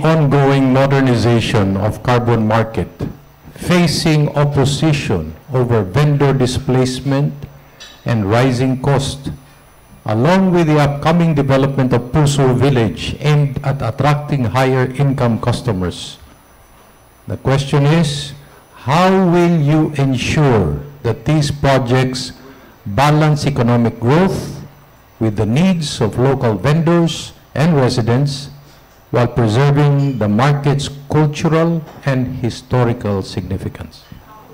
ongoing modernization of Carbon Market facing opposition over vendor displacement and rising cost, along with the upcoming development of Puso Village aimed at attracting higher income customers. The question is, how will you ensure that these projects balance economic growth with the needs of local vendors and residents while preserving the market's cultural and historical significance?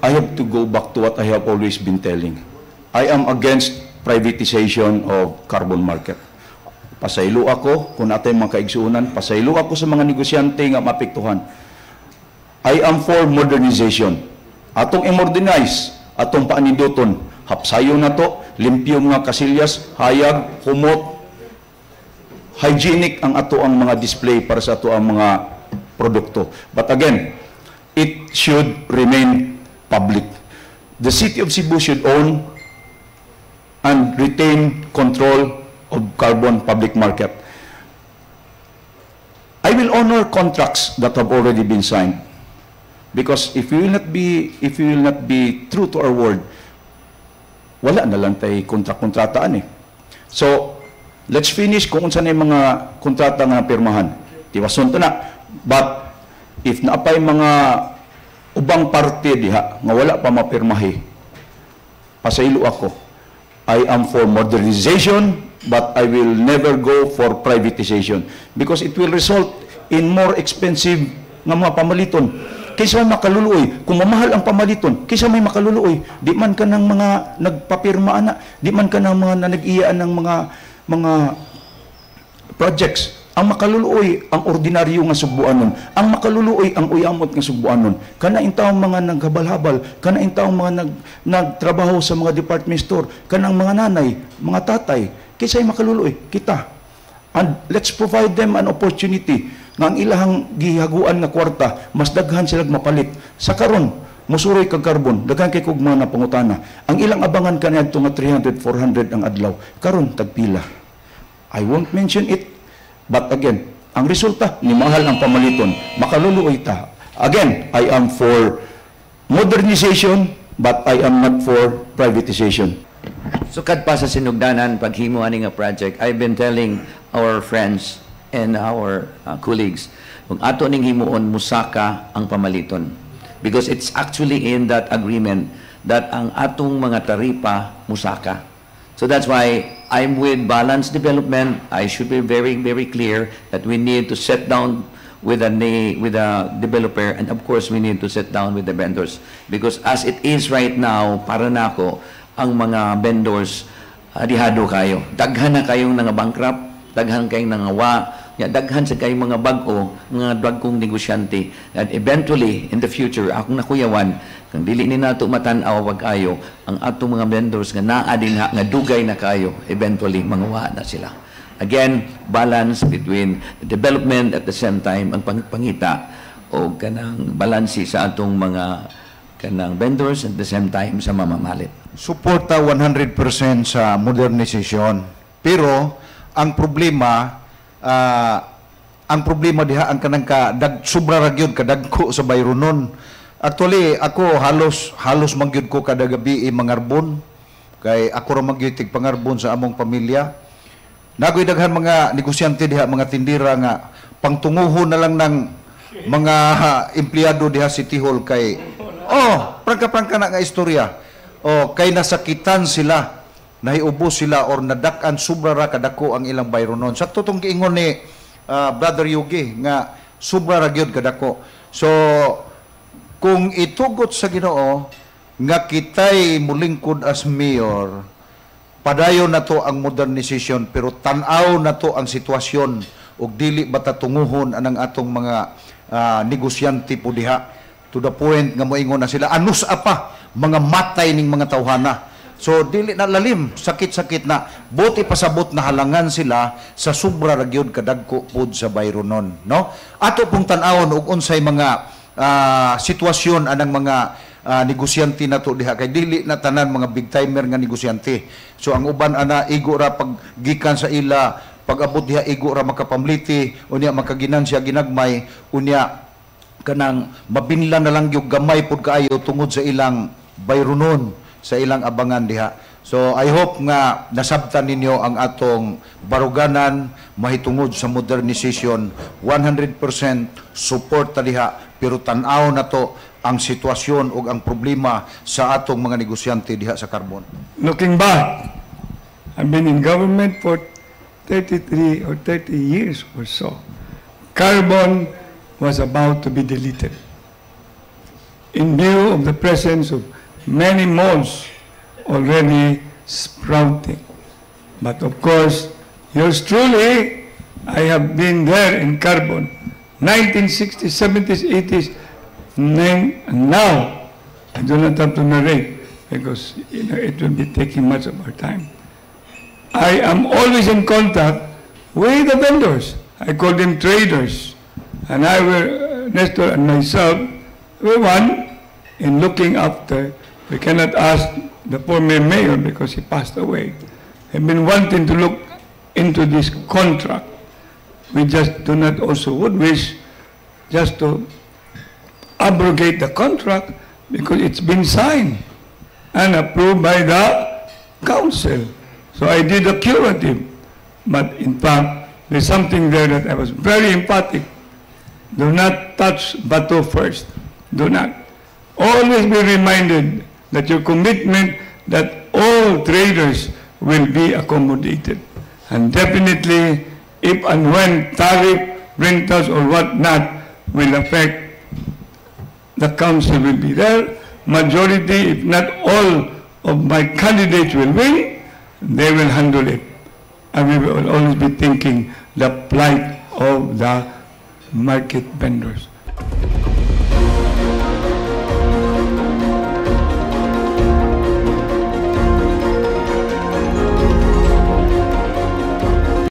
I have to go back to what I have always been telling. I am against privatization of Carbon Market. Pasaylo ako, kung naa tay mga kaigsuonan, pasaylo ako sa mga negosyante nga maapektuhan. I am for modernization. Atong i-modernize, atong paaninduton, hapsayon nato, limpyo mga kasilyas, hayag, humot, hygienic ang ato ang mga display para sa ato ang mga produkto. But again, it should remain public. The City of Cebu should own and retain control of Carbon Public Market. I will honor contracts that have already been signed. Because if we will not be true to our word, wala na lang tay kontrak-kontrataan eh. So, let's finish kung unsa na yung mga kontrata nga pirmahan. Tiwason to na. But, if naapay mga ubang parte diha nga wala pa mapirmahi, pasaylo ako. I am for modernization, but I will never go for privatization because it will result in more expensive nga mga pamaliton. Kaysa may makaluluoy, kung mamahal ang pamaliton, kaysa may makaluluoy, di man ka ng mga nagpapirma ana, di man ka ng mga nanag-iyaan ng mga projects. Ang makaluluoy ang ordinaryo nga sugbuanon. Ang makaluluoy ang uyamot nga sugbuanon. Kana intawong mga naghabal-habal, kana intawong mga nagtrabaho sa mga department store, kanang mga nanay, mga tatay, kinsay makaluluoy? Kita. And let's provide them an opportunity nga ang ilahang gihaguan nga kwarta, mas daghan sila mapalit. Sa karon, musuroy kag Carbon, daghan kay kog mga napangutana. Ang ilang abangan kaniadto nga 300, 400 ang adlaw. Karon tagpila. I won't mention it, but again, ang resulta, ni mahal ang pamaliton, makaluluoy ta. Again, I am for modernization, but I am not for privatization. Sukad pa sa sinugdanan paghimo ani nga project, I've been telling our friends and our colleagues, kung ato ning himuon, musaka ang pamaliton. Because it's actually in that agreement that ang atong mga taripa musaka. So that's why I'm with balanced development. I should be very, very clear that we need to sit down with a developer and, of course, we need to sit down with the vendors. Because as it is right now, para nako, ang mga vendors, dihado kayo. Daghan na kayong nga bankrupt, daghan kayong nangawa, ya, daghan sa kayong mga bag-o, mga bagong negosyante. And eventually, in the future, akong nakuyawan, kung dili ni nato matan-aw wag ayo, ang atong mga vendors nga naa dinha nga dugay na kayo, eventually manguha na sila. Again, balance between the development, at the same time ang pangita o kanang balanse sa atong mga kanang vendors, at the same time sa mamamalit. Suporta 100% sa modernization. Pero ang problema diha ang kanang ka dag sobra ra gyud kadagko sa bayronon. Actually, ako halos halos man gyud ko kada gabi mangarbon kay ako ra man gyud tigpangarbon sa among pamilya. Nagoy daghan mga negosyante diha, mga tindira nga pangtunguhon na lang ng mga empleyado diha City Hall kay, oh, prangka-prangka na nga istorya. Oh, kay nasakitan sila, nahiubos sila or nadak-an, sobra ra kadako ang ilang bayronon. Sakto tong giingon ni Brother Yugi nga sobra ra gyud kadako. So kung itugot sa Ginoo nga kitay mulingkod as mayor, padayon na to ang modernization, pero tan-aw na to ang sitwasyon ug dili ba ta tunguhon anang atong mga negosyante po diha to the point nga moingon na sila, anus apa mga matay ning mga tawhana. So dili na lalim, sakit-sakit na buti pasabot na halangan sila sa sobra ra gyud kadagko pod sa bayronon, no? Ato pong tan-awon og unsay mga sitwasyon anang mga negosyante nato diha kay dili na tanan mga big timer nga negosyante. So ang uban ana igo ra pag gikan sa ila. Pag-abot diha, igo ra makapamliti, unya makaginansya ginagmay, unya kanang mabinla na lang yung gamay pud kaayo tungod sa ilang bayronon sa ilang abangan diha. So I hope nga nasabtan ninyo ang atong baruganan mahitungod sa modernization. 100% support ta diha, pero tan-aw na to ang sitwasyon ug ang problema sa atong mga negosyante diha sa Carbon. Looking back, I've been in government for 33 or 30 years or so. Carbon was about to be deleted in view of the presence of many malls already sprouting. But of course, yours truly, I have been there in Carbon, 1960s, 70s, 80s, nine, and now, I do not have to narrate because it will be taking much of our time. I am always in contact with the vendors. I call them traders. And I will, Nestor and myself, we one in looking after. We cannot ask the former mayor because he passed away. Have been wanting to look into this contract. We just do not also would wish just to abrogate the contract because it's been signed and approved by the council. So I did a curative. But in fact, there's something there that I was very emphatic. Do not touch bato first. Do not. Always be reminded that your commitment that all traders will be accommodated. And definitely, if and when tariff, rentals, or whatnot will affect, the council will be there. Majority, if not all, of my candidates will win, they will handle it. And we will always be thinking the plight of the market vendors.